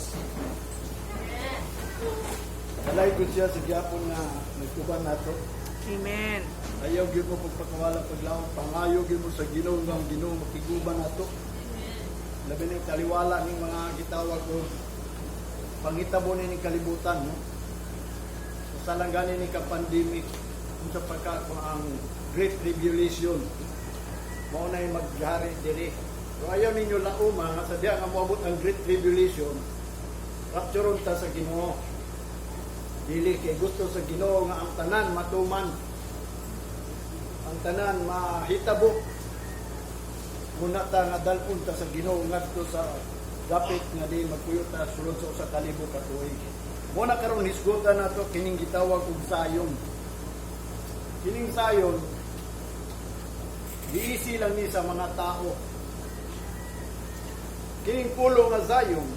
Dios. Balay gud siya sa gyapon nga nagtuban nato. Amen. Ayaw gyud mo pagpakawala paglaom, pangayo gyud mo sa Ginoo nga ang Ginoo makiguban nato. Labi na yung taliwala ning mga gitawag og panghitabo ni ning kalibutan, no? Sa salanggani ni ka pandemic, unsa pagka kung ang Great Tribulation mao na yung maghari diri. So ayaw ninyo lauma nga sa diha nga moabot ang Great Tribulation, rapturon ta sa Ginoo. Dili, kay gusto sa Ginoo nga ang tanan matuman. Ang tanan mahitabo. Muna ta nga dalhon ta sa Ginoo ngadto sa dapit nga di magpuyo ta sulod sa 1000 ka tuig. Muna karon hisgutan nato kining gitawag og sayon. Kining sayon, giisi lang ni sa mga tao. Kining pulo nga Zion,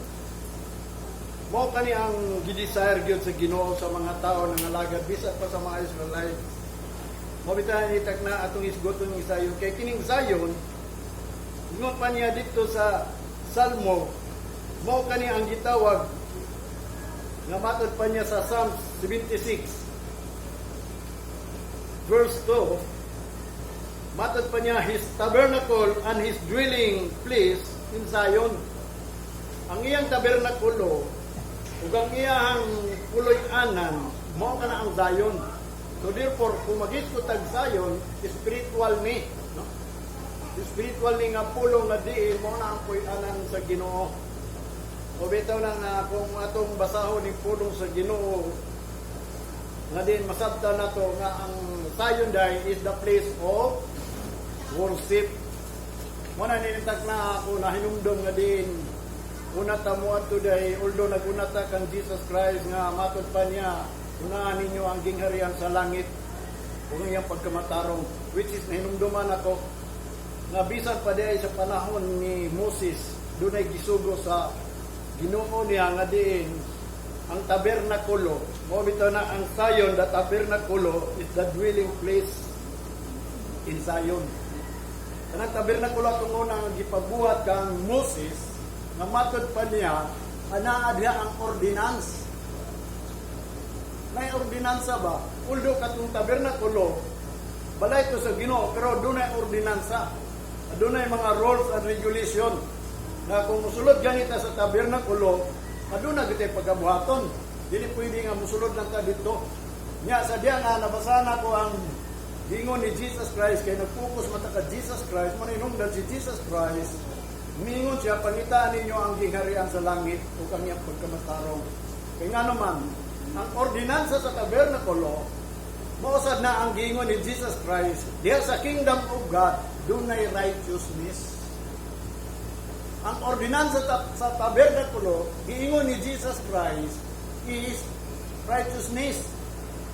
mao kani ang gi-desire gyud sa Ginoo sa mga tao nga ngalagad bisan pa sa mga Israelite. Mao bitaw ni na atong hisgoton ng Zion, kay kining Zion, ingon pa niya dito sa Salmo, mao kani ang gitawag nga matod pa niya sa Psalm 76 verse 2, matod pa niya, "His tabernacle and his dwelling place in Zion." Ang iyang tabernakulo ug ang iyang puloy-anan mao kana ang Zion. So therefore, kung magisgot tag Zion, spiritual ni, no? Spiritual ni nga pulong nga diin mao na ang puloy-anan sa Ginoo. O bitaw na nga kung atong basahon ni pulong sa Ginoo nga din masabtan nato nga ang Zion dai is the place of worship. Mo na ninitag na ako na hinumdom nga din una ta mo adto day, although naguna ta kang Jesus Christ nga matod pa niya, "Unahan ninyo ang gingharian sa langit ug ang iyang pagkamatarong," which is nahinumduman ako nga bisan pa diay sa panahon ni Moses, dunay gisugo sa Ginoo niya nga diin ang tabernakulo. Mo bitaw na ang Zion, the tabernakulo is the dwelling place in Zion. Kanang tabernakulo atong una nga gipabuhat kang Moses, nga matod pa niya anaa diha ang ordinance. May ordinansa ba? Although katong tabernakulo balay to sa Ginoo, pero dunay ordinansa, dunay mga rules and regulation na kung musulod ganita sa tabernakulo, aduna gyud pagabuhaton. Dili pwede nga musulod lang ta dito. Nya sa diya nga nabasa na ko ang gingon ni Jesus Christ, kay nagfocus mata ka Jesus Christ, mo hinungdan si Jesus Christ. Mingon siya, "Pangitaan ninyo ang gingharian sa langit ug ang iyang pagkamatarong." Kay nga naman, ang ordinansa sa tabernakulo, mao sad na ang gingon ni Jesus Christ, diha sa kingdom of God, dunay righteousness. Ang ordinansa sa tabernakulo, giingon ni Jesus Christ, is righteousness.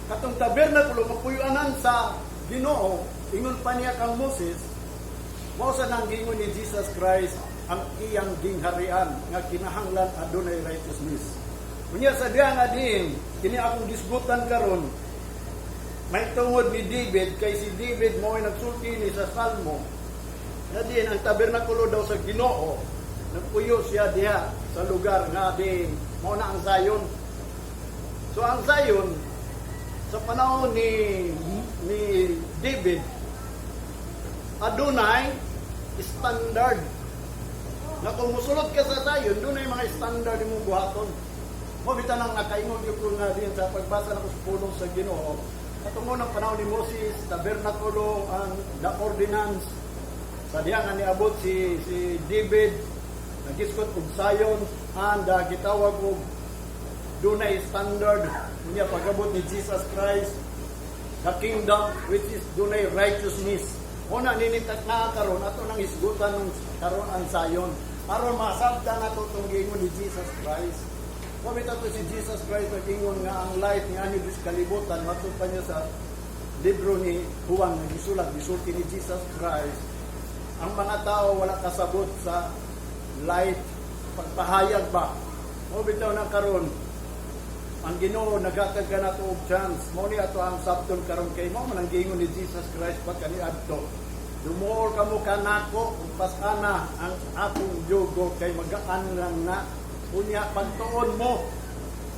Katong tabernakulo, mapuyuanan sa Ginoo, ingon pa niya kang Moses, mao sa nang giingon ni Jesus Christ ang iyang gingharian nga kinahanglan adunay righteousness. Unya sa diha nga diin, kini akong gisgutan karon, may tungod ni David, kay si David mo ay nagsulti ni sa Salmo, na diin ang tabernakulo daw sa Ginoo, nagpuyo siya diha sa lugar nga diin, mao na ang Zion. So ang Zion, sa panahon ni David, adunay standard. Na kung musulod ka sa Zion, dunay mga standard imong buhaton. Mo bitaw nang nakaingon gyud ko nga din sa pagbasa nako sa pulong sa Ginoo. Katong unang panahon ni Moses, tabernakulo ang the ordinance. Sa diha nga niabot si David, nagisgot og Zion and gitawag og dunay standard. Unya pagabot ni Jesus Christ, the kingdom which is dunay righteousness. Una ninitak na karon ato nang hisgutan ng karon ang Zion. Aron masabta nato tong giingon ni Jesus Christ. Kumita to si Jesus Christ nag-ingon nga ang light nga ani sa kalibutan, matod pa niya sa libro ni Juan nga gisulat, gisulti ni Jesus Christ, ang mga tao wala kasabot sa light, pagpahayag ba. Mo bitaw na karon ang Ginoo naghatag ka nato og chance. Mo ni ato ang sabton karon kay mao man ang giingon ni Jesus Christ pa kaniadto. "Dumuol kamo kanako ug pas-ana ang akong jugo kay magaan lang na." Unya pagtuon mo.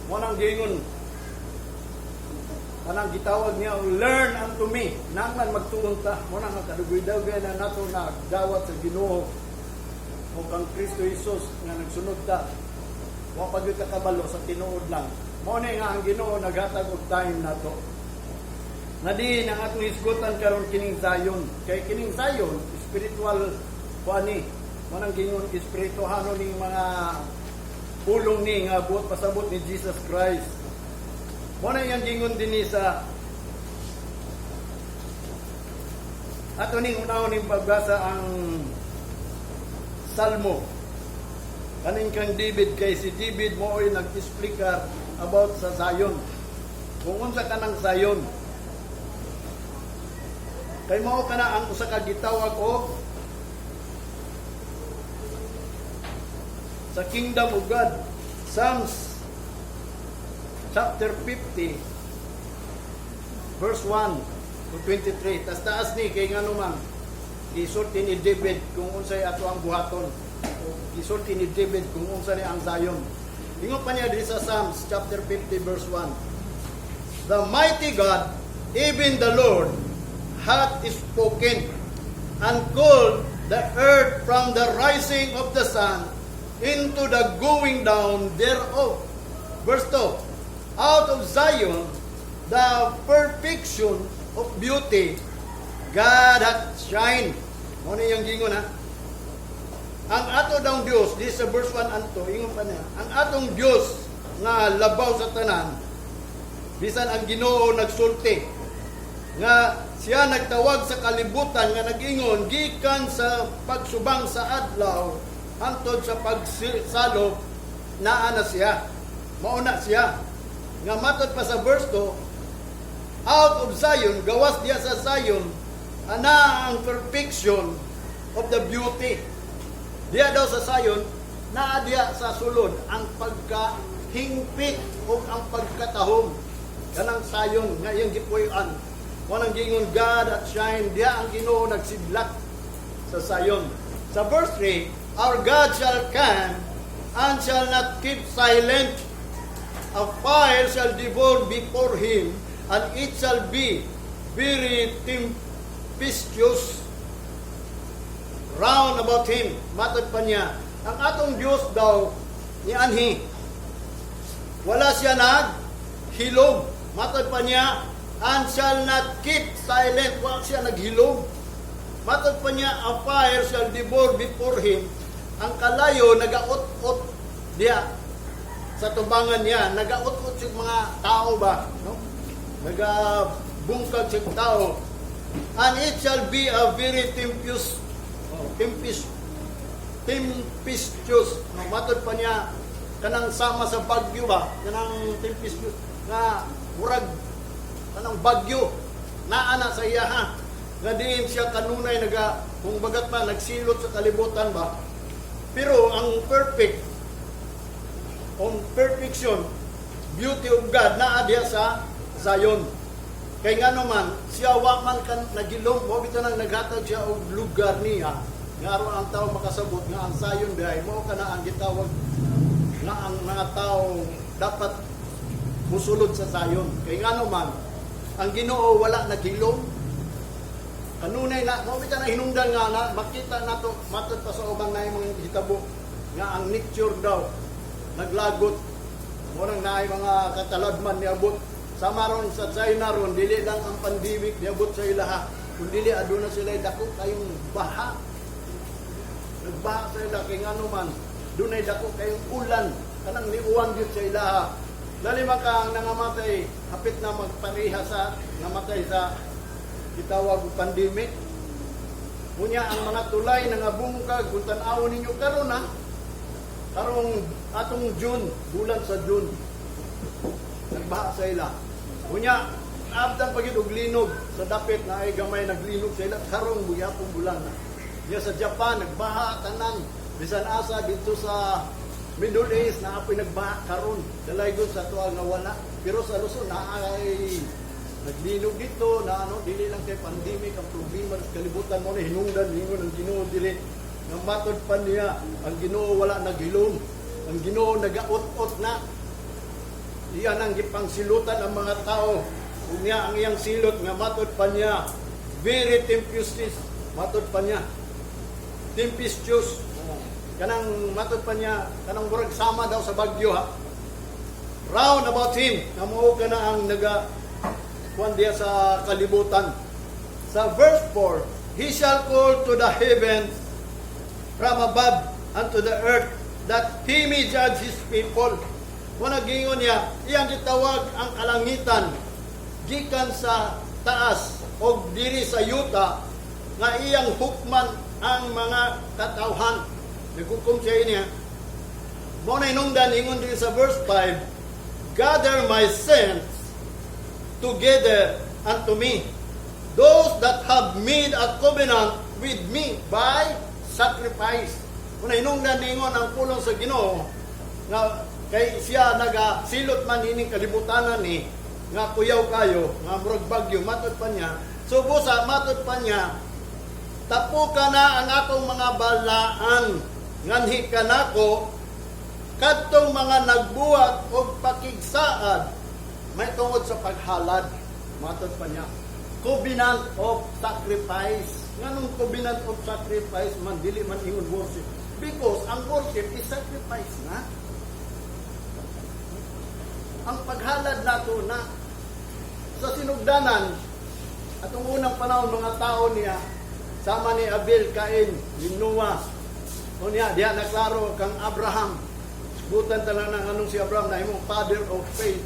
Mo nang giingon kanang gitawag niya, "Learn unto me." Nanglan magtuon ta. Mo nang kadugoy-dugay na nato na dawat sa Ginoo o kang Kristo Jesus nga nagsunod ta. Wa pa gyud ka kabalo sa tinuod lang. Mo ni nga ang Ginoo naghatag og time nato. Nga di ang atong hisgutan karon kining Zion. Kay kining Zion, spiritual kuani. Mo nang gingon espirituhano ning mga pulong ni nga buot pasabot ni Jesus Christ. Mo na iyang gingon dinhi sa ato ning unahon ning pagbasa ang Salmo. Kaning kang David, kay si David mo ay nag-explicar about sa Zion. Kung unsa ka ng Zion. Kay mao kana ang usa ka gitawag og sa kingdom of God. Psalms chapter 50 verse 1 to 23. Tas taas ni kay ngano man gisulti ni David kung unsay ato ang buhaton. O gisulti ni David kung unsa ni ang Zion. Ingon pa niya diri sa Psalms chapter 50 verse 1. "The mighty God, even the Lord, hath spoken and called the earth from the rising of the sun into the going down thereof." Verse 2. "Out of Zion, the perfection of beauty, God hath shined." Mo ni yung gingon ha. Ang ato daw Dios, di sa verse 1 anto, ingon pa niya, ang atong Dios nga labaw sa tanan, bisan ang Ginoo nagsulti, nga siya nagtawag sa kalibutan nga nag-ingon gikan sa pagsubang sa adlaw hantod sa pagsalop, naa na siya. Mauna siya. Nga matod pa sa verse 2, out of Zion, gawas diya sa Zion, ana ang perfection of the beauty. Diya daw sa Zion, naa diya sa sulod ang pagkahingpit o ang pagkatahom. Kanang Zion nga iyang gipuy-an. Walang gingon "God hath shine," diya ang Ginoo nagsidlak sa Zion. Sa verse 3, "Our God shall come and shall not keep silent. A fire shall devour before him, and it shall be very tempestuous round about him." Matod pa niya, ang atong Diyos daw ni anhi. Wala siya nag hilom. Matod pa niya, "and shall not keep silent." Wala siya naghilom. Matod pa niya, "A fire shall devour before him." Ang kalayo nagaut-ot diya sa tubangan niya, nagaut-ot sa mga tao ba, no? Nagabungkag sa tao. "And it shall be a very tempestuous," oh, tempestuous. No, matod pa niya, kanang sama sa bagyo ba, kanang tempestuous, nga murag kanang bagyo, naa na sa iya ha. Nga diin siya kanunay naga, kung bagat pa, nagsilot sa kalibutan ba. Pero ang perfect, on perfection, beauty of God, naa diya sa Zion. Kay nga naman, siya wa man kan nagilom, wa bitaw nang naghatag siya og lugar niya, nga aron ang tao makasabot nga ang Zion diay mao kana ang gitawag nga ang mga tao dapat musulod sa Zion. Kay nga naman, ang Ginoo wala naghilom. Kanunay na, mao bitaw na hinungdan nga na makita nato matod pa sa uban na mga hitabo nga ang nature daw naglagot, mo nang naay mga katalagman niabot sama ron sa China ron. Dili lang ang pandemic niabot sa ilaha, kun dili aduna sila dako kayong baha. Nagbaha sa ila kay ngano man dunay dako kayong ulan, kanang niuwan gyud sa ilaha. Lali man ka ang nangamatay hapit na magpareha sa namatay sa gitawag og pandemic. Unya ang mga tulay nangabungkag. Kung tan-awon ninyo karon ha, karong atong June, bulan sa June, nagbaha sa ila. Unya abdan pa gyud og linog sa dapit na ay gamay naglinog sa ila karong buyapong bulan na. Diya sa Japan nagbaha tanan, bisan asa dito sa Middle East na apoy nagbaha karon. Dalaygon sa tuwa nga wala. Pero sa Luzon na ay naglinog dito na ano, dili lang kay pandemic ang problema sa kalibutan. Mo ni hinungdan ningon ang Ginoo diri nga matod pa niya ang Ginoo wala naghilom. Ang Ginoo nagaut-ot na. Iyan ang gipangsilutan ang mga tao. Unya ang iyang silot nga matod pa niya, very tempestuous. Matod pa niya, tempestuous. Kanang matod pa niya, kanang murag sama daw sa bagyo ha. Round about him, nga mao ka na ang naga kuan diya sa kalibutan. Sa verse 4, "He shall call to the heavens from above and to the earth that he may judge his people." Muna gingon niya, iyang gitawag ang kalangitan gikan sa taas og diri sa yuta nga iyang hukman ang mga katawhan. Naghukom siya niya. Mao na hinungdan ingon diri sa verse 5, "Gather my saints together unto me, those that have made a covenant with me by sacrifice." Kung hinungdan ningon ang pulong sa Ginoo nga kay siya nagasilot man ining kalibutanan ni nga kuyaw kayo nga murag bagyo matod pa niya. So busa matod pa niya, "Tapuka na ang akong mga balaan, nganhi kanako kadtong mga nagbuhat og pakigsaad may tungod sa paghalad." Matod pa niya, covenant of sacrifice. Nganong covenant of sacrifice man, dili man ingon worship? Because ang worship is sacrifice na. Ang paghalad nato na sa sinugdanan atong unang panahon, mga tao niya sama ni Abel, Cain, ni Noah. Unya diha na klaro kang Abraham. Butan talang ng anong si Abraham na imong father of faith.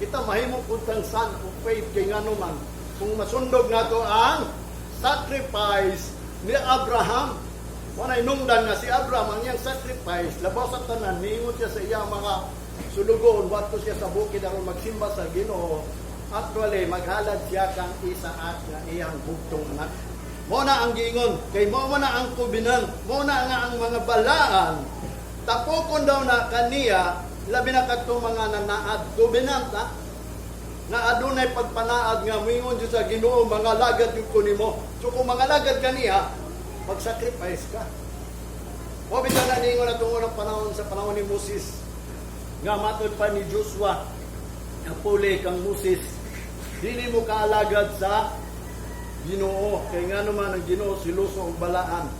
Kita mahimo pud tang son of faith kay ngano man kung masundog nato ang sacrifice ni Abraham. Wala inungdan nga si Abraham, ang iyang sacrifice, labaw sa tanan, niingon siya sa iyang mga sulugoon, wadto siya sa bukid aron magsimba sa Ginoo. Actually, maghalad siya kang Isaac nga iyang bugtong anak. Mo na ang giingon, kay mo na ang covenant, mo na nga ang mga balaan. Tapokon daw na kaniya, labi na kadtong mga nanaad, covenant ha, nga adunay pagpanaad nga moingon jud sa Ginoo, "Mangalagad jud ko nimo." So kung mangalagad kaniya, mag-sacrifice ka. Mo bitaw na niingon atong unang panahon, sa panahon ni Moses, nga matod pa ni Joshua nga puli kang Moses, "Dili mo kaalagad sa Ginoo kay ngano man ang Ginoo siluso og balaan."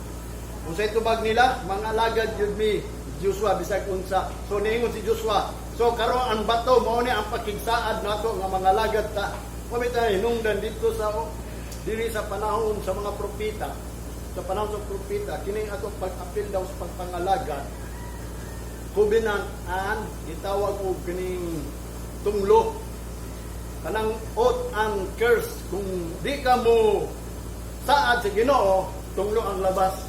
Kung sa tubag nila, "Mangalagad jud mi, Joshua, bisag unsa." So niingon si Joshua, "So karon ang bato mao ni ang pakigsaad nato nga mangalagad ta." Mo bitaw hinungdan dito sa diri sa panahon sa mga propeta. Sa panahon sa propeta, kining atong pag-apil daw sa pagpangalagad, covenant and gitawag og kining tunglo, kanang oath and curse. Kung di ka mo saad sa Ginoo, tunglo ang labas.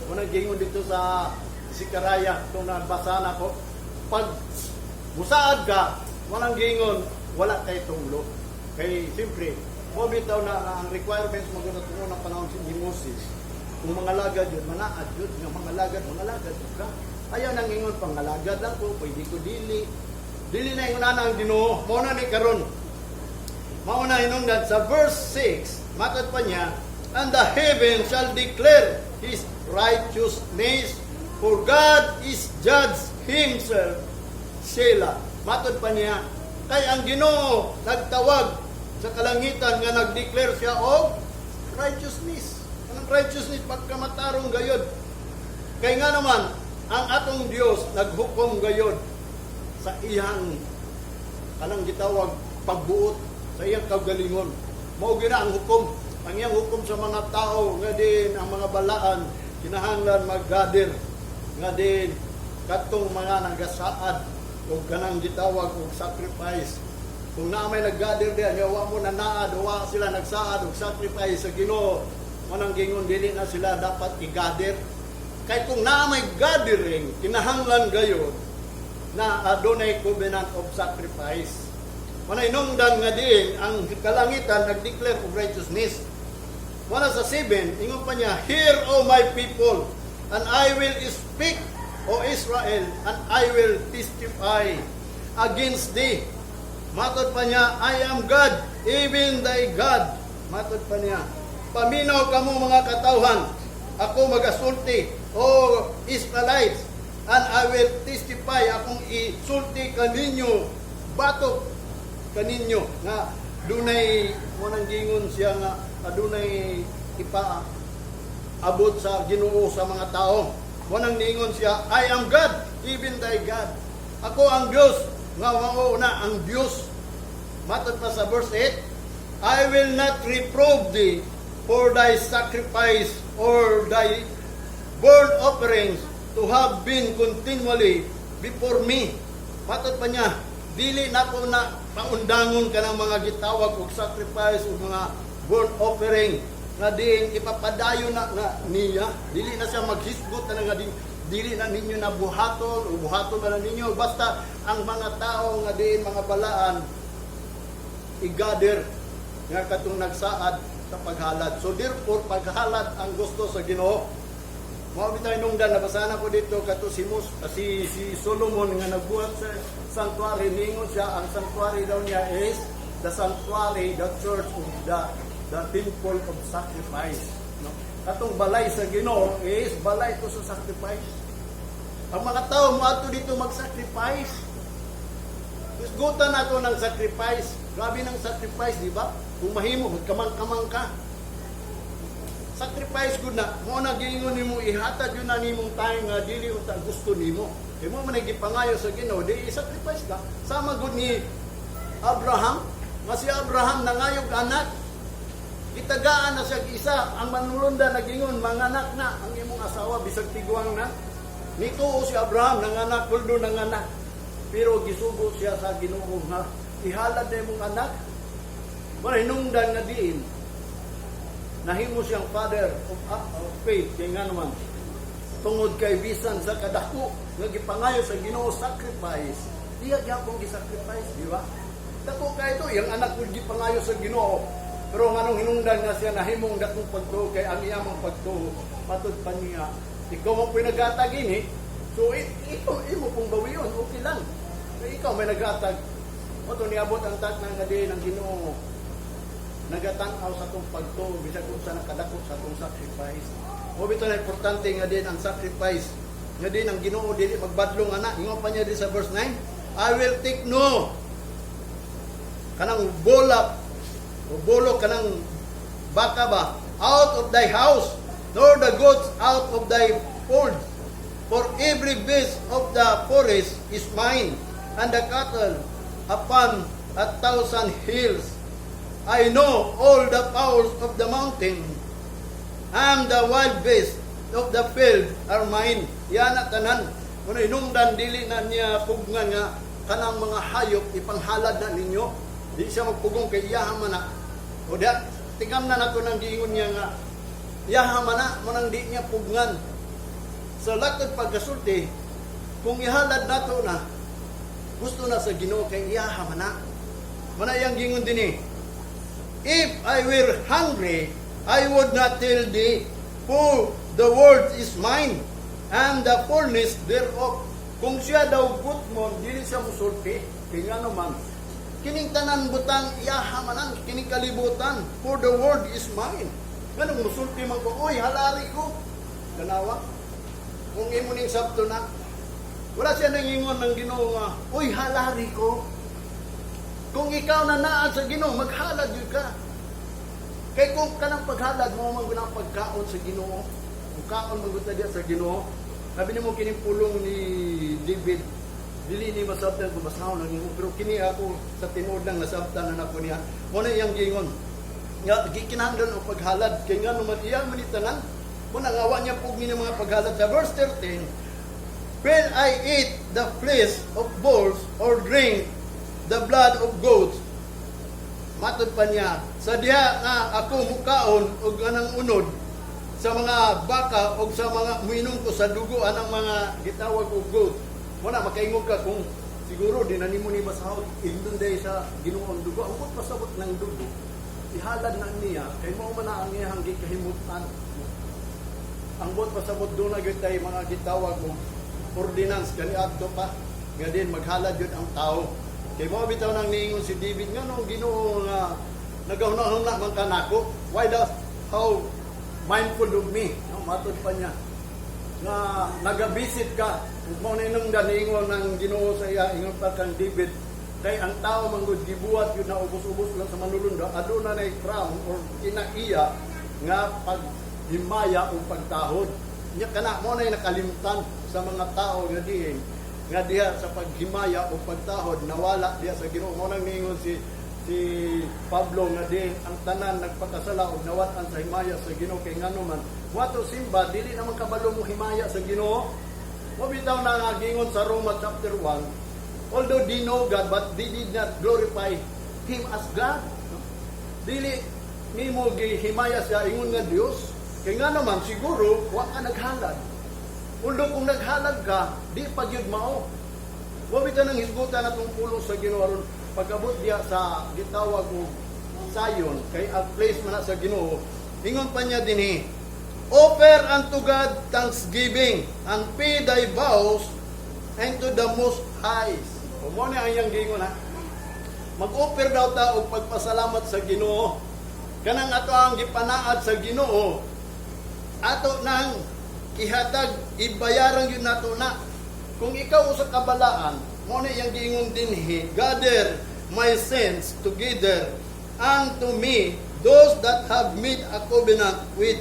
Muna gingon dito sa Zechariah itong nabasa na ko, pag musaad ka, walang gingon, wala kay tunglo. Kay siyempre mo bitaw na nga ang requirements mo gud unang panahon ni Moses, kung mangalagad yun, manaad yun nga mangalagad, mangalagad ka. Ayaw nang ingon, "Pangalagad lang ko, pwede ko dili." Dili na ingon ana ang Ginoo. Mao na ni karon. Mao na hinungdan sa verse 6, matod pa niya, "And the heaven shall declare his righteousness, for God is judge himself." Selah. Matod pa niya, kay ang Ginoo nagtawag sa kalangitan nga nag-declare siya og righteousness. Anong righteousness? Pagkamatarong gayod. Kay nga naman, ang atong Dios naghukom gayod sa iyang kanang gitawag pagbuot sa iyang kaugalingon. Mao gyud na ang hukom. Ang iyang hukom sa mga tao nga din ang mga balaan kinahanglan mag-gather nga din katong mga nagasaad og kanang gitawag og sacrifice. Kung naa may nag-gather diyan, nga wa mo nanaad, wa sila nagsaad og sacrifice sa Ginoo, manang gingon dili na sila dapat i-gather. Kay kung naa may gathering, kinahanglan gayod na adunay covenant of sacrifice. Manay nungdan nga diin ang kalangitan nag-declare of righteousness. Wala sa 7, ingon pa niya, "Hear, O my people, and I will speak, O Israel, and I will testify against thee." Matod pa niya, "I am God, even thy God." Matod pa niya, "Paminaw kamo mga katawhan, ako magasulti, O Israelites, And I will testify, akong isulti kaninyo, batok kaninyo nga dunay mo nang gingon siya nga adunay ipa abot sa Ginoo sa mga tao. Mo nang ningon siya, "I am God, even thy God." Ako ang Dios nga mao na ang Dios. Matod pa sa verse 8, "I will not reprove thee for thy sacrifice or thy burnt offerings to have been continually before me." Matod pa niya, dili na ko na paundangon ka ng mga gitawag og sacrifice o mga burnt offering nga diin ipapadayon na nga niya. Dili na siya maghisgot na nga din, dili na ninyo na buhaton o buhaton na ninyo, basta ang mga tao nga diin mga balaan i-gather nga katong nagsaad sa paghalad. So therefore, paghalad ang gusto sa Ginoo. Mao bitay nungdan nabasa na ko dito kato si Mus, si si Solomon nga nagbuhat sa sanctuary, ningon siya ang sanctuary daw niya is the sanctuary, the church of the temple of sacrifice, no? Katong balay sa Ginoo is balay to sa sacrifice. Ang mga tao moadto dito mag-sacrifice. Isgutan nato ng sacrifice. Grabe ng sacrifice, di ba? Kung mahimo, magkamang-kamang ka. Sacrifice gud na. Mo na giingon nimo ihatag yun na nimong time nga dili unta gusto nimo. Kay mo man gipangayo sa Ginoo, di i-sacrifice ka. Sama gud ni Abraham, nga si Abraham nangayog anak. Gitagaan na siya isa, ang manulunda nagingon, manganak na ang imong asawa bisag tiguang na. Nituo si Abraham, nanganak, kuldo nanganak. Pero gisugo siya sa Ginoo nga ihalad na imong anak. Wala hinungdan nga diin nahimo siyang father of faith kay nga naman tungod kay bisan sa kadako nga gipangayo sa Ginoo sacrifice, iya gyapon gi-sacrifice, di ba? Dako kay ito iyang anak pud gipangayo sa Ginoo, pero nganong hinungdan nga siya nahimong dakong pagtuo kay ang iyang pagtuo, matud pa niya, ikaw mo pinaghatag ini, so ikaw imo pong bawion, okay lang kay ikaw may naghatag mo to. Niabot ang takna nga diin ang Ginoo nagatanaw sa atong pagtuo bisag unsa nakadako sa atong sacrifice. Mo bitaw na importante nga din ang sacrifice nga din ang Ginoo dili magbadlong ana. Ingon pa niya din sa verse 9, "I will take no kanang bulak o bulo kanang baka ba out of thy house, nor the goats out of thy fold. For every beast of the forest is mine, and the cattle upon a thousand hills. I know all the fowls of the mountain, and the wild beasts of the field are mine." Yan na tanan. Kung hinungdan, dili na niya pugngan nga kanang mga hayop ipanghalad na ninyo. Di siya magpugong kay iyaha man na. O diya, tingam na nato nang giingon niya nga iyaha man na, mo nang di niya pugnan. Sa lakad pagkasulti, kung ihalad nato na, gusto na sa Ginoo kay iyaha man na. Mana iyang gingon din eh, "If I were hungry, I would not tell thee, for the world is mine, and the fullness thereof." Kung siya daw gutmon, dili siya musulti. Kaya nga naman, kining tanan butang iyaha manan, kining kalibutan, for the world is mine. Nganong musulti man ko, "Oy, halari ko." Ganawa. Kung imo ning sabto na, wala siya nangingon ng Ginoo nga, "Uy, halari ko." Kung ikaw na naa sa Ginoo, maghalad yun ka. Kay kung kanang paghalad mo man ang pagkaon sa Ginoo, kung kaon man gud ta diya sa Ginoo, sabi nimo kining pulong ni David, dili ni masabtan kung basahon ang imo, pero kini ako sa tinuod lang nasabtan na nako niya. Mo na iyang giingon nga gikinahanglan og paghalad kay ngano man iya man ni tanan. Mo na nga wa niya pugni ng mga paghalad. Sa verse 13, "Will I eat the flesh of bulls or drink the blood of goats?" Matod pa niya, sa diha nga ako mukaon og anang unod sa mga baka og sa mga muinom ko sa dugo anang mga gitawag og goat. Mo na makaingon ka kung siguro di na nimo ni basahon indon day sa Ginoo ang dugo. Ang buot pasabot ng dugo, ihalad na niya kay mao man na ang iyang gikahimutan. Ang buot pasabot doon na gyud tay mga gitawag og ordinance kaniadto pa nga din maghalad yun ang tao. Kay mo bitaw nang niingon si David nga no Ginoo nga nagahuna-huna man kanako. Why does how mindful of me? No, matod pa niya nga nagabisit ka Ug mao na inong ingon ng Ginoo sa iya, ingon pa kang David, kay ang tao manggod gibuhat yun na ubos-ubos lang sa manulunda, aduna na crown or kinaiya nga paghimaya o pagtahod. Nya kana mo na nakalimtan sa mga tao nga diin nga diha sa paghimaya o pagtahod nawala diha sa Ginoo. Mo nang niingon si Pablo nga diin ang tanan nagpakasala og nawat-an sa himaya sa Ginoo, kay ngano man wato simba, dili naman kabalo mo himaya sa Ginoo. Mo bitaw na nga gingon sa Roma chapter 1, although they know God, but they did not glorify Him as God. No? Dili nimo gihimaya siya ingon nga Dios. Kay nga naman siguro wa ka naghalad. Although kung naghalad ka, di pa gyud mao. Wa bitaw nang hisgutan atong pulong sa Ginoo aron pag-abot diya sa gitawag og sayon, kay ang place man na sa Ginoo. Ingon pa niya dinhi, "Offer unto God thanksgiving and pay thy vows unto the Most High." O mo na ang iyang gingon ha. Mag-offer daw ta og pagpasalamat sa Ginoo. Kanang ato ang gipanaad sa Ginoo, ato nang ihatag, ibayaran yun nato na. Kung ikaw usa ka balaan, mo na iyang giingon dinhi, "Gather my saints together unto me, those that have made a covenant with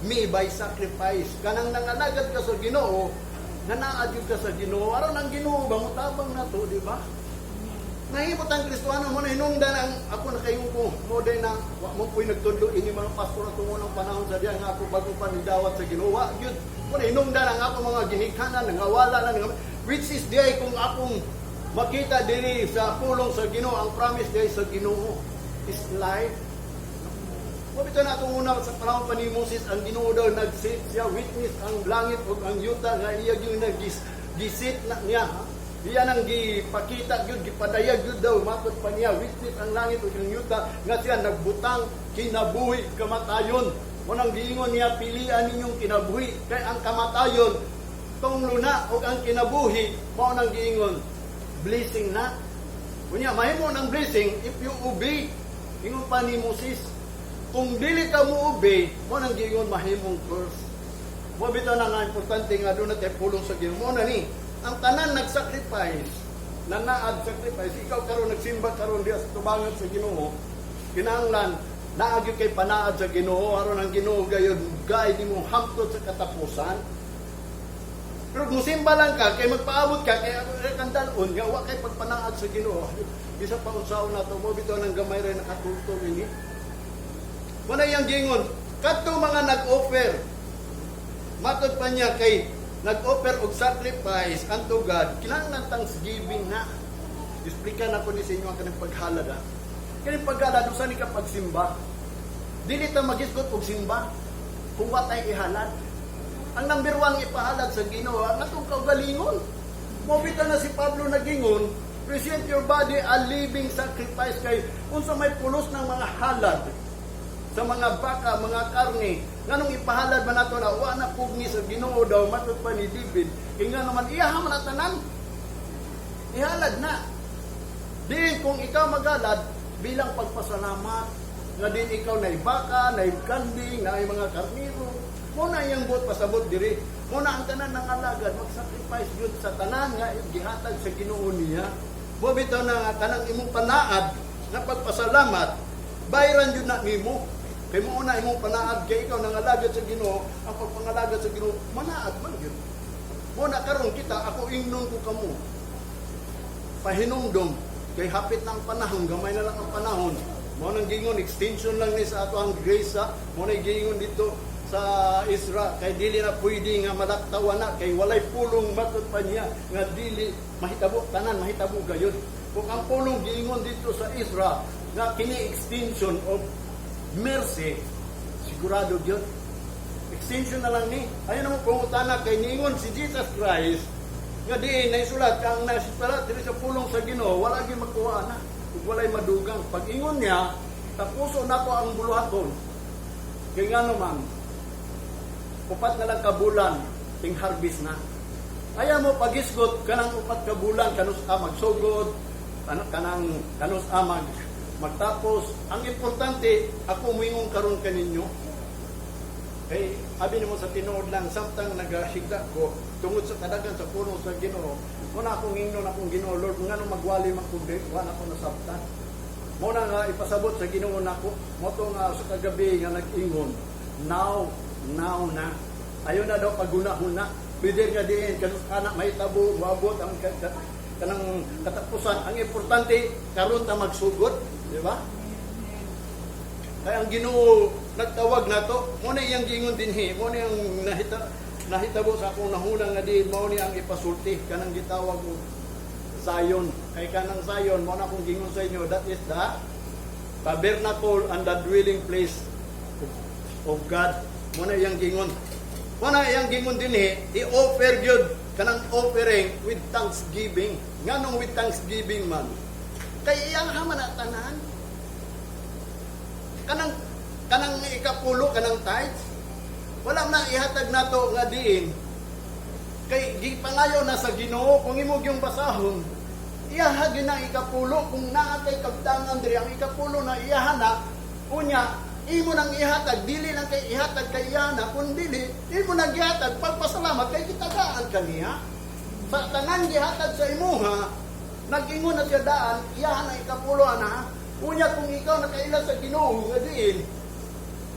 me by sacrifice." Kanang nangalagad ka sa Ginoo, nanaad yun ka sa Ginoo. Aron ang Ginoo ba mutabang nato, di ba? Nahimot ang Kristohano mo na hinungdan ang ako nakaingon ko mo day na wa mo ko'y nagtudlo ini mga pastor atong unang panahon sa diya nga ako bago pa nidawat sa Ginoo. Wa gyud mo na hinungdan ang ako mga ginikanan, nangawala na which is diay kung akong makita diri sa pulong sa Ginoo, ang promise diay sa Ginoo is life. Mo bitaw na atong una sa panahon pa ni Moses, ang Ginoo daw nag-sit siya, witness ang langit ug ang yuta nga iya gyud nagis gisit na niya. Ha? Iya nang gipakita gyud, gipadayag gyud daw matod pa niya, witness ang langit ug ang yuta nga siya nagbutang kinabuhi, kamatayon. Mo nang giingon niya, "Pilian ninyong kinabuhi," kay ang kamatayon tunglo na ug ang kinabuhi, mao nang giingon, blessing na. Unya mahimo ng blessing if you obey. Ingon pa ni Moses, kung dili ka mo obey, mo nang giingon mahimong curse. Mo bitaw na nga importante nga doon na tayo pulong sa Ginoo. Mo na ni, ang tanan nag-sacrifice, na naad sacrifice, ikaw karon nagsimba karon diya sa tubangan sa Ginoo, kinahanglan naa gyud kay panaad sa Ginoo aron ang Ginoo gayon guide nimo hangtod sa katapusan. Pero kung simba lang ka, kay magpaabot ka, kay kandalon, nga wa kay pagpanaad sa Ginoo. Bisa pa unsaon nato, mo bitaw ng gamay rin nakatultol ini. Wala iyang gingon, kadto mga nag-offer, matod pa niya kay nag-offer og sacrifice unto God, kinahanglan thanksgiving na. Explikan ako ni sa inyo ang kanang paghalad ha. Kaning paghalad, usa ni ka pagsimba. Dili ta magisgot og simba kung wa tay ihalad. Ang number one ipahalad sa Ginoo ang atong kaugalingon. Mo bitaw na si Pablo nagingon, "Present your body a living sacrifice," kay unsa may pulos ng mga halad sa mga baka, mga karne, nganong ipahalad man nato na wa na pugni sa Ginoo daw matod pa ni David, kay nga naman iyaha man na tanan. Ihalad na. Di kung ikaw maghalad bilang pagpasalamat nga din ikaw na baka, na kanding, na mga karniro, mo na iyang buot pasabot diri. Mo na ang tanan ng alagad mag-sacrifice gyud sa tanan nga gihatag sa Ginoo niya. Mo bitaw na nga kanang imong panaad na pagpasalamat, bayran yun na nimo. Kay mo na imong panaad kay ikaw nangalagad sa Ginoo, ang pagpangalagad sa Ginoo manaad man gyud. Mo na karon kita, ako ingnon ko kamo. Pahinumdom kay hapit na ang panahon, gamay na lang ang panahon. Mo nang gingon, extension lang ni sa ato ang grace ha. Mo na gingon dito sa Ezra kay dili na pwede nga malaktawan na kay walay pulong matod pa niya nga dili mahitabo, tanan mahitabo gayon. Kung ang pulong giingon dito sa Ezra nga kini extension of mercy, sigurado gyud extension na lang ni. Ayun naman pangutana kay niingon si Jesus Christ nga di naisulat kang nasulat diri sa pulong sa Ginoo, wala gyud makuha na ug walay madugang. Pag ingon niya, tapuso nako ang buluhaton, kay nga naman 4 na lang ka bulan ting harvest na. Ayaw mo pagisgot kanang 4 ka bulan, kanus a magsugod, kanang kanus a magtapos. Ang importante, ako muingon karon kaninyo. Kay abi nimo sa tinuod lang, samtang nagahigda ko tungod sa kadagan sa pulong sa Ginoo, mo na akong ingnon akong Ginoo, "Lord, ngano magwali man kung di wa na ko nasabtan?" Mo na nga ipasabot sa Ginoo nako mo to nga sa kagabi nga nag-ingon, "Now, now na. Ayo na daw pagunahuna. Pwede nga diin kanus kana mahitabo, moabot ang kanang katapusan. Ang importante karon ta magsugod," di ba? Kaya ang Ginoo nagtawag nato, mo na iyang giingon dinhi, mo na iyang nahitabo sa akong nahuna nga diin, mao ni ang ipasulti kanang gitawag og Zion. Kay kanang Zion, mo na akong giingon sa inyo, that is the tabernacle and the dwelling place of God. Mo na iyang giingon. Mo na iyang giingon dinhi, i-offer gyud kanang offering with thanksgiving. Nganong with thanksgiving man? Kay iyang man na tanan. Kanang ikapulo, kanang tithes, wala na ihatag nato nga diin kay gipangayo na sa Ginoo. Kung imo gyung basahon, iyaha gyud na ikapulo. Kung naa kay kabtangan diri, ang ikapulo na iyaha na. Unya imo nang ihatag, dili lang kay ihatag kay iyaha na, kun dili imo nang gihatag pagpasalamat kay gitagaan kaniya sa tanan gihatag sa imuha. Nag-ingon na siya daan, iyaha na ikapulo ana. Unya kung ikaw nakaila sa Ginoo nga diin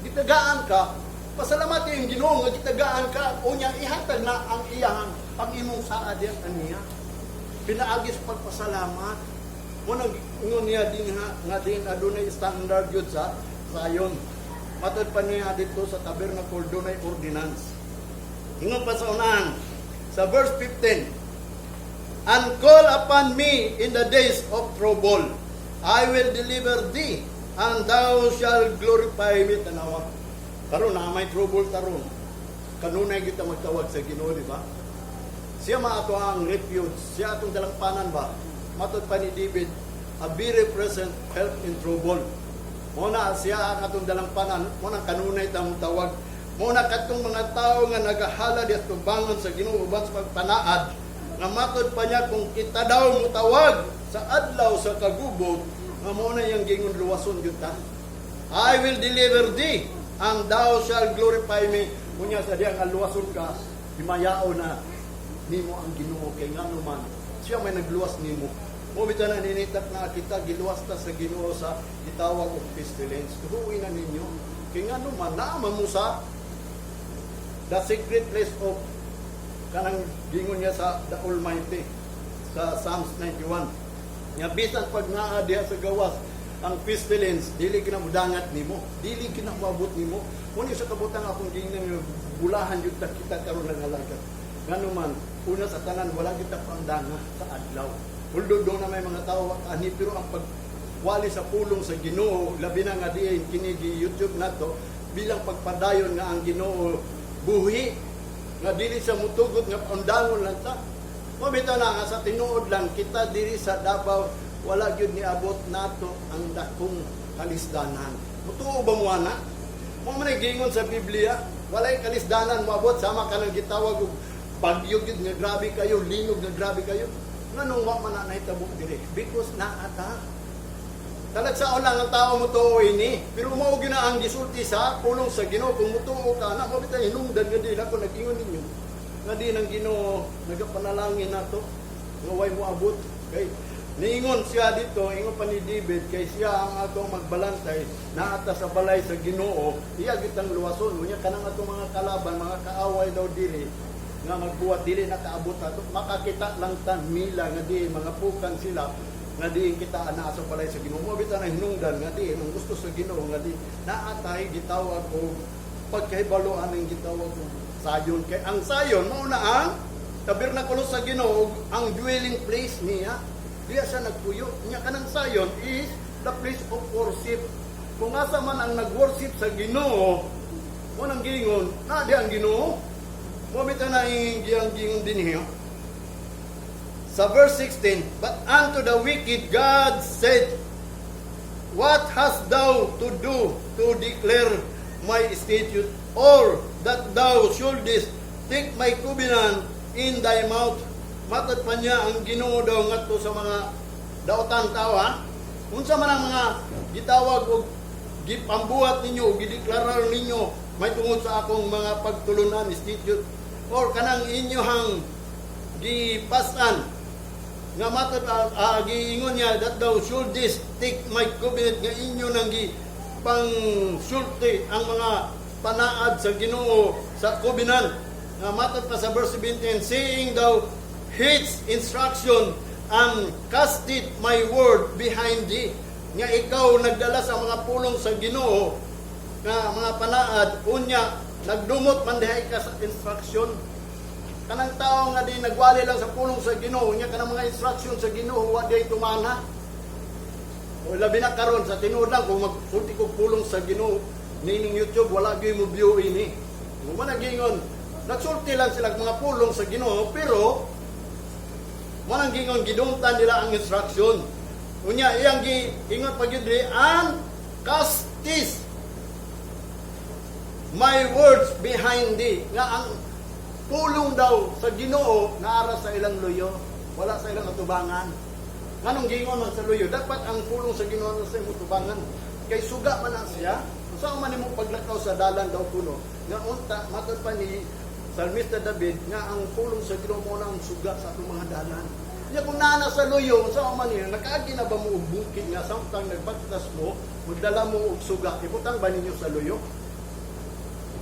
gitagaan ka, pasalamati yung Ginoo nga gitagaan ka. Unya ihatag na ang iyahang ang imong saad diyan kaniya pinaagi sa pagpasalamat. Mo nang ingon niya din ha, nga din adunay standard yun sa Zion. Matod pa niya dito sa tabernacle, dunay ordinance. Ingon pa sa unahan sa verse 15, "And call upon me in the days of trouble. I will deliver thee, and thou shalt glorify me." Tanawa. Karon na may trouble taron. Kanunay kita magtawag sa Ginoo, di ba? Siya maato ang refuge, siya atong dalangpanan ba? Matod pa ni David, a very present help in trouble. Mo na siya ang atong dalangpanan, mo na kanunay ta tawag. Mo na katong mga tao nga nagahala di atubangon sa Ginoo uban sa pagpanaad, nga matod pa niya kung kita daw mutawag sa adlaw sa kagubot, nga mo na iyang gingon, luwason gyud ta. "I will deliver thee, and thou shalt glorify me." Unya sa diya nga luwason ka, himayao na nimo ang Ginoo kay ngano man siya may nagluwas nimo. Mo bitaw na ninitak na kita giluwas ta sa Ginoo sa gitawag og pestilence. Tuhuin na ninyo. Kay ngano man naa man mo sa the secret place of kanang gingon niya sa the Almighty sa Psalms 91. Nga bisan pag naa diha sa gawas ang pestilence, dili kina mudangat nimo, dili kina moabot nimo. Muna sa kabutang akong gingnan nga bulahan jud ta kita karon ng alagad. Ngano man, una sa tanan, wala kita pandanga sa adlaw. Although doon na may mga tao ani, pero ang pagwali sa pulong sa Ginoo, labi na nga diin kini gi YouTube nato bilang pagpadayon nga ang Ginoo buhi, nga dili sa mutugot nga undangon lang ta. Mao bitaw na nga sa tinuod lang, kita diri sa Davao wala gyud niabot nato ang dakong kalisdanan. Mutuo ba mo ana? Mo man ay giingon sa Biblia, walay kalisdanan moabot sama kanang gitawag og bagyo gyud nga grabe kayo, linog nga grabe kayo. Nganong wa man na nahitabo diri? Because naa ta. Talagsaon lang ang tao mo tuo ini. Pero mao gyud na ang gisulti sa pulong sa Ginoo. Kung mutuo ka na, mo bitaw hinungdan nga di ako nag-ingon ninyo. Nga di ng Ginoo nagapanalangin nato nga way moabot kay niingon siya dito, ingon pa ni David, kay siya ang atong magbalantay, naata sa balay sa Ginoo, iya gitang luwason. Unya kanang atong mga kalaban, mga kaaway daw diri nga magbuhat, dili na kaabot ato. Makakita lang ta nila nga di mga pukan sila nga diin kita anaa sa balay sa Ginoo. Mo bitaw na hinungdan nga diin ang gusto sa Ginoo nga di naatay gitawag og pagkahibaloan ng gitawag og sayon, kay ang sayon mao na ang tabernakulo sa Ginoo, ang dwelling place niya. Diya siya nagpuyo. Nya kanang sayon is the place of worship. Kung asa man ang nag-worship sa Ginoo, mo nang giingon na di ang Ginoo. Mo bitaw na iyang giingon dinhi sa verse 16, "But unto the wicked God said, What hast thou to do to declare my statute, or that thou shouldest take my covenant in thy mouth?" Matod pa niya ang Ginoo daw ngadto sa mga daotan tao, ha. Unsa man ang mga gitawag og Gipambuhat ninyo, gideklarar ninyo may tungod sa akong mga pagtulunan, institute, or kanang inyohang gipasan nga matod giingon niya that thou shouldest take my covenant, nga inyo nang gi pangsulti ang mga panaad sa Ginoo sa covenant, nga matod pa sa verse 17, "Seeing thou hates instruction and casted my word behind thee," nga ikaw nagdala sa mga pulong sa Ginoo nga mga panaad, unya nagdumot man dihay ka sa instruction. Kanang tao nga di nagwali lang sa pulong sa Ginoo nya, kanang mga instruction sa Ginoo wa di tumana. O labi na karon, sa tinuod lang, kung magsulti kog pulong sa Ginoo nining YouTube, wala gyud mo view ini. Mo man gingon, nagsulti lang sila mga pulong sa Ginoo, pero mo nang gingon, gidumtan nila ang instruction. Unya iyang gi ingon pa gyud diri, "And castest my words behind thee," nga ang pulong daw sa Ginoo naara sa ilang luyo, wala sa ilang atubangan. Nganong gingon man sa luyo? Dapat ang pulong sa Ginoo sa imong tubangan. Kay suga man na siya. Unsa man nimo paglakaw sa dalan daw kuno? Nga unta matod pa ni Salmista David nga ang pulong sa Ginoo mo na ang suga sa atong mga dalan. Nya kung naa na sa luyo, unsa man niyo? Nakaagi na ba mo og bukid nga samtang nagbaktas mo, magdala mo og suga, ibutang ba ninyo sa luyo?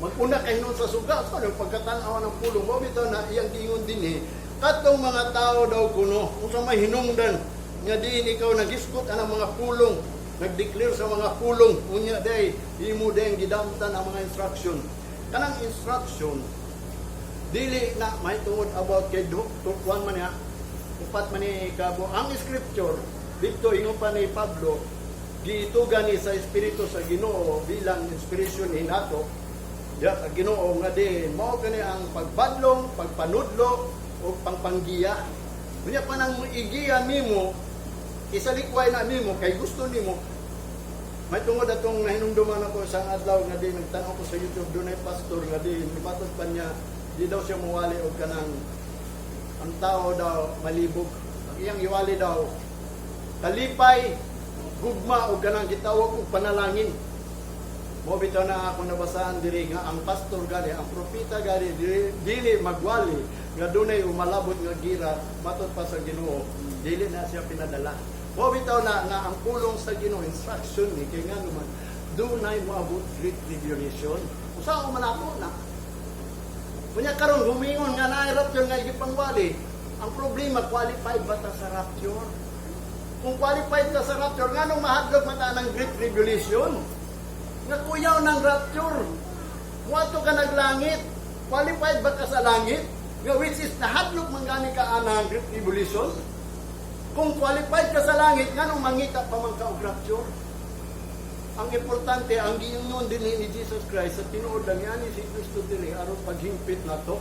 Maguna kay hinuon sa suga, so ano pagkatanaw ng pulong mo bitaw na iyang giingon dinhi, katong mga tao daw kuno, unsa may hinungdan nga diin ikaw nagisgot ang mga pulong, nagdeclare sa mga pulong, unya day imo day gidamtan ang mga instruction. Kanang instruction dili na may tungod about kay do kuan man niya, upat man ni kabo ang scripture dito. Ingon pa ni Pablo, giitugan ni sa espiritu sa Ginoo bilang inspiration ni nato diya sa Ginoo nga di mao kani ang pagbadlong, pagpanudlo o pangpanggiya. Unya pa nang igiya nimo, isalikway na nimo kay gusto nimo. May tungod atong nahinumduman ako sa adlaw nga di nagtan-aw ko sa YouTube, dunay pastor nga di nibatod pa niya, di daw siya muwali og kanang ang tao daw malibog. Ang iyang iwali daw, kalipay, gugma o kanang gitawag og panalangin. Mo bitaw na ako nabasaan diri nga ang pastor gani, ang propeta gani dili, dili magwali nga dunay umalabot nga gira matod pa sa Ginoo, dili na siya pinadala. Mo bitaw na nga ang pulong sa Ginoo, instruction ni, kay nga naman dunay moabot great tribulation. Usa man ako na. Kunya karon humingon nga naay rapture nga gipangwali, ang problema, qualified ba ta sa rapture? Kung qualified ka sa rapture, nganong mahadlok man ta ng great tribulation? Nga kuyaw ng rapture. Muadto ka naglangit. Qualified ba ka sa langit? Nga which is nahadlok man gani ka anang great tribulation? Kung qualified ka sa langit, nganong mangita pa man ka og rapture? Ang importante, ang giingon din ni Jesus Christ, sa tinuod lang yan si Kristo diri aron paghimpit nato,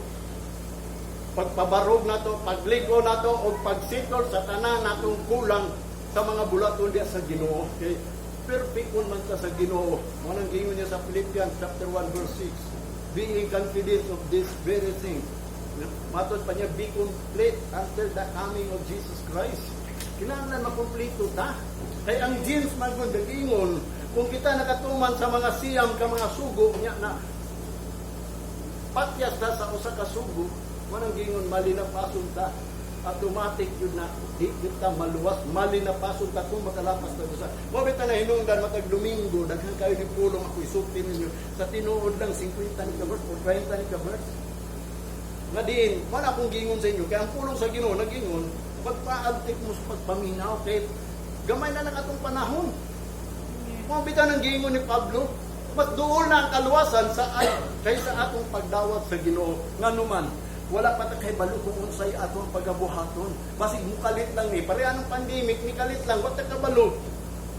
pagpabarog nato, pagligo nato o pagsettle sa tanan natong kulang sa mga bulaton diya sa Ginoo. Okay? Perfect man ta sa Ginoo. Mo nang giingon niya sa Philippians chapter 1 verse 6. "Being confident of this very thing." Matod pa niya, "Be complete until the coming of Jesus Christ." Kinahanglan makumpleto ta. Kay ang James man gud nag-ingon, kung kita nakatuman sa mga 9 ka mga sugo niya na patyas ta sa usa ka sugo, manang gingon malinapason ta. Automatic yun na di kita maluwas, malinapason ta kung makalapas ta sa. Mo bitaw na hinungdan matag Domingo, daghan kayo ni pulong ako isulti ninyo. Sa tinuod lang, 50 ni ka verse o 30 ni ka verse. Nga diin, wala akong gingon sa inyo, kaya ang pulong sa Ginoo nagingon, pagpaabtik mo sa pagpaminaw, kay gamay na lang atong panahon. Mo bitaw ng gingon ni Pablo, mas duol na ang kaluwasan sa ay kaysa atong pagdawat sa Ginoo. Nganuman, wala pa ta kay balo kung unsay atong pagabuhaton. Basig mukalit lang ni, pareha ng pandemic, ni kalit lang, wa ta kabalo.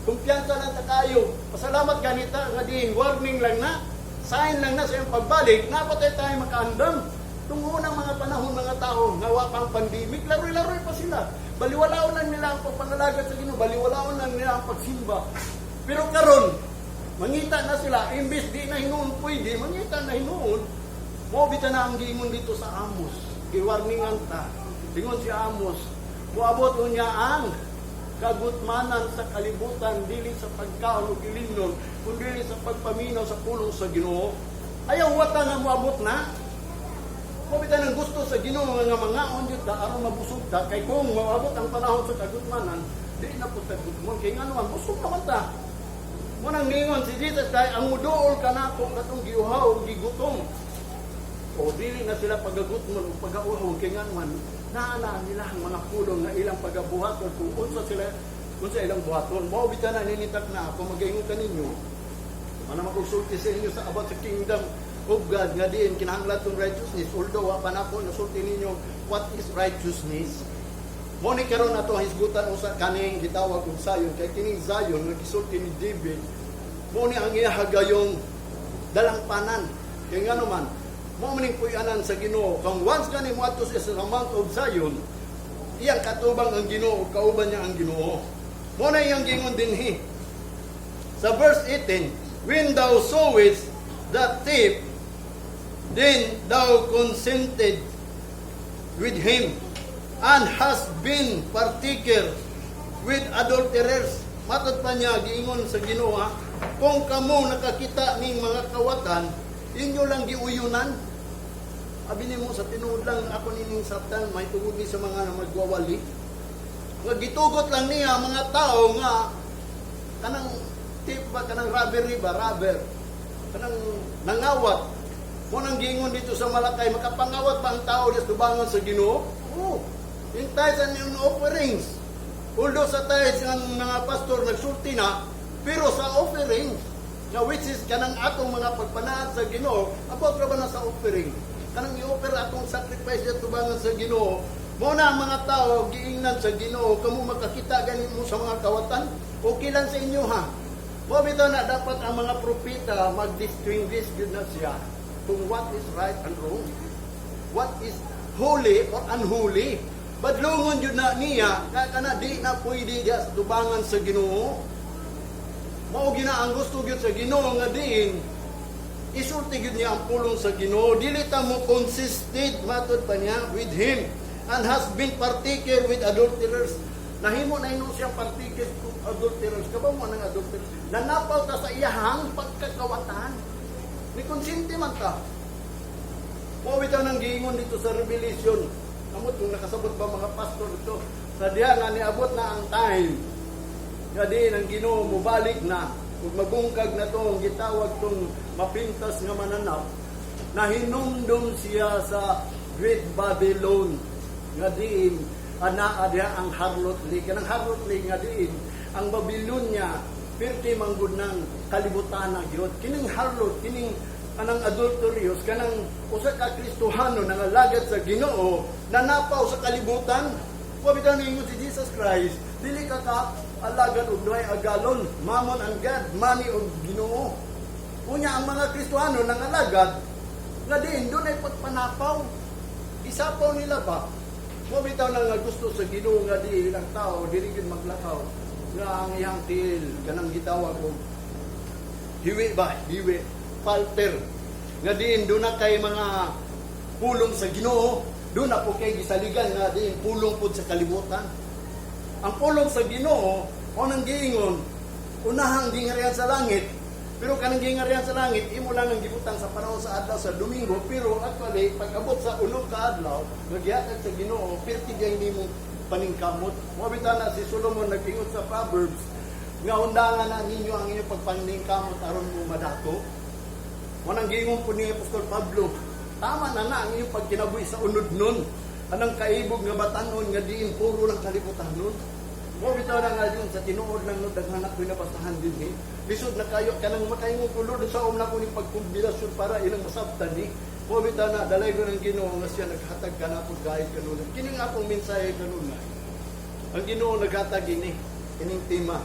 Kumpiyansa lang ta kayo. Pasalamat ganita nga diin, warning lang na. Sign lang na sa iyong pagbalik, napatay tayo makaandam. Tungo ng mga panahon mga tao, nga wa pang pandemic, laroy-laroy pa sila. Baliwalaon lang nila ang pagpangalaga sa Ginoo, baliwalaon lang nila ang pagsimba. Pero karon, mangita na sila, imbis di na hinuon pwede, mangita na hinuon. Mo bitaw na ang giingon dito sa Amos. Giwarningan ta. Ingon si Amos, moabot niya ang Kagutmanan sa kalibutan, dili sa pagkaon o ilimnon, kundi sa pagpaminaw sa pulong sa Ginoo. Ayaw wata nga moabot na. Mao bitaw nang gusto sa Ginoo nga mangaon jud ta aron mabusog ta, kay kung moabot ang panahon sa kagutmanan, di na pud ta gutmon kay ngano man, busog naman ta. Mao nang ningon si Jesus kay ang muduol kanako katong giuhaw ug gigutom. O dili na sila pagagutmon o pagauhaw kay ngano man, naa na nila ang mga pulong nga ilang pagabuhaton kung unsa sila, unsa ilang buhaton. Mao bitaw na ninitak na ako magaingon kaninyo. Mana makulsulti sa inyo sa about sa kingdom of God nga diin kinahanglan tong righteousness, although wa pa nako nasulti ninyo what is righteousness. Mo ni karon ato hisgutan usa kaning gitawag og Zion, kay kining Zion nga gisulti ni David, mo ni ang iya hagayong dalangpanan, kay ngano man, mo maning puy-anan sa Ginoo. Kung once gani mo adto siya sa Mount of Zion, iyang katubang ang Ginoo, kauban niya ang Ginoo. Mo na iyang gingon dinhi sa verse 18, "When thou sawest the thief, then thou consented with him and hast been partaker with adulterers." Matod pa niya, giingon sa Ginoo, ha, kung kamo nakakita ning mga kawatan, inyo lang giuyunan. Abi nimo sa tinuod lang ako nining sabtan may tungod ni sa mga magwawali. Nga gitugot lang niya mga tao nga kanang tip ba, kanang robbery ba, robber. Kanang nangawat. Mo nang giingon dito sa Malakay, makapangawat ba ang tao sa tubangan sa Ginoo? Oo. In tithes and in offerings. Although sa tithes ang mga pastor nagsulti na, pero sa offerings, na which is kanang atong mga pagpanaad sa Ginoo, about ra ba na sa offering? Kanang i-offer atong sacrifice sa tubangan sa Ginoo, mo na ang mga tao giingnan sa Ginoo, kamo makakita ganin mo sa mga kawatan, okay lang sa inyo, ha. Mo bitaw na dapat ang mga propeta mag-distinguish gyud na siya kung what is right and wrong. What is holy or unholy. Badlungon jud na niya ka kana di na pwede diya sa tubangan sa Ginoo. Mao gina ang gusto gyud sa Ginoo nga diin isulti gyud niya ang pulong sa Ginoo. Dili ta mo consisted, matod pa niya, with him and has been partaker with adulterers. Nahimo na ino siyang partaker with adulterers. Kabaw mo nang adulterers. Nanapaw ta sa iyahang pagkakawatan. Ni konsente man ta. Mao bitaw nang giingon dito sa Revelation. Amot kung nakasabot ba mga pastor dito. Sa diha nga niabot na ang time nga di ang Ginoo mubalik na ug mabungkag na tong gitawag tong mapintas nga mananap, nahinumdum siya sa Great Babylon nga diin anaa diha ang harlot league, kanang harlot league nga diin ang Babylonia pirti manggod ng kalibutan na gyud. Kining harlot, kining kanang adulterous, kanang usa ka Kristohano nangalagad sa Ginoo, nanapaw sa kalibutan. Wa bitaw niingon si Jesus Christ, dili ka ka alagad og duhay agalon, mammon and God, money og Ginoo. Unya ang mga Kristohano nangalagad nga diin dunay pagpanapaw. Isapaw nila ba? Mo bitaw na nga gusto sa Ginoo nga diin ang tao dili gyud maglakaw nga ang iyang tiil kanang gitawag og hiwi ba, hiwi, falter. Nga diin doon na kay mga pulong sa Ginoo, doon na po kay gisaligan nga diin pulong pud sa kalibutan. Ang pulong sa Ginoo, o nang giingon, unahang gingarian sa langit, pero kanang gingarian sa langit, imo lang ang gibutang sa panahon sa adlaw sa Domingo, pero actually, pag abot sa unom ka adlaw, nagyatag sa Ginoo, pirti gyud nimo paningkamot. Mo bitaw na si Solomon nag-ingon sa Proverbs, nga undangan na ninyo ang inyong pagpaningkamot aron mo madato. Mo nang giingon po ni Apostol Pablo, tama na na ang inyong pagkinabuhi sa unod nun. Anang kaibog nga batanon nga diin puro lang kalibutan nun. Mo bitaw na nga yun sa tinuod lang no, daghan ako nabasahan din eh. Lisod na kayo kanang makaingon ko, "Lord, sa na ko ni pagkombilasyon para ilang masabtan ni." Mo bitaw na dalay ko ng Ginoo nga siya naghatag kanako guide kanunay. Kining akong mensahe kanunay. Ang Ginoo naghatag ini kining tema.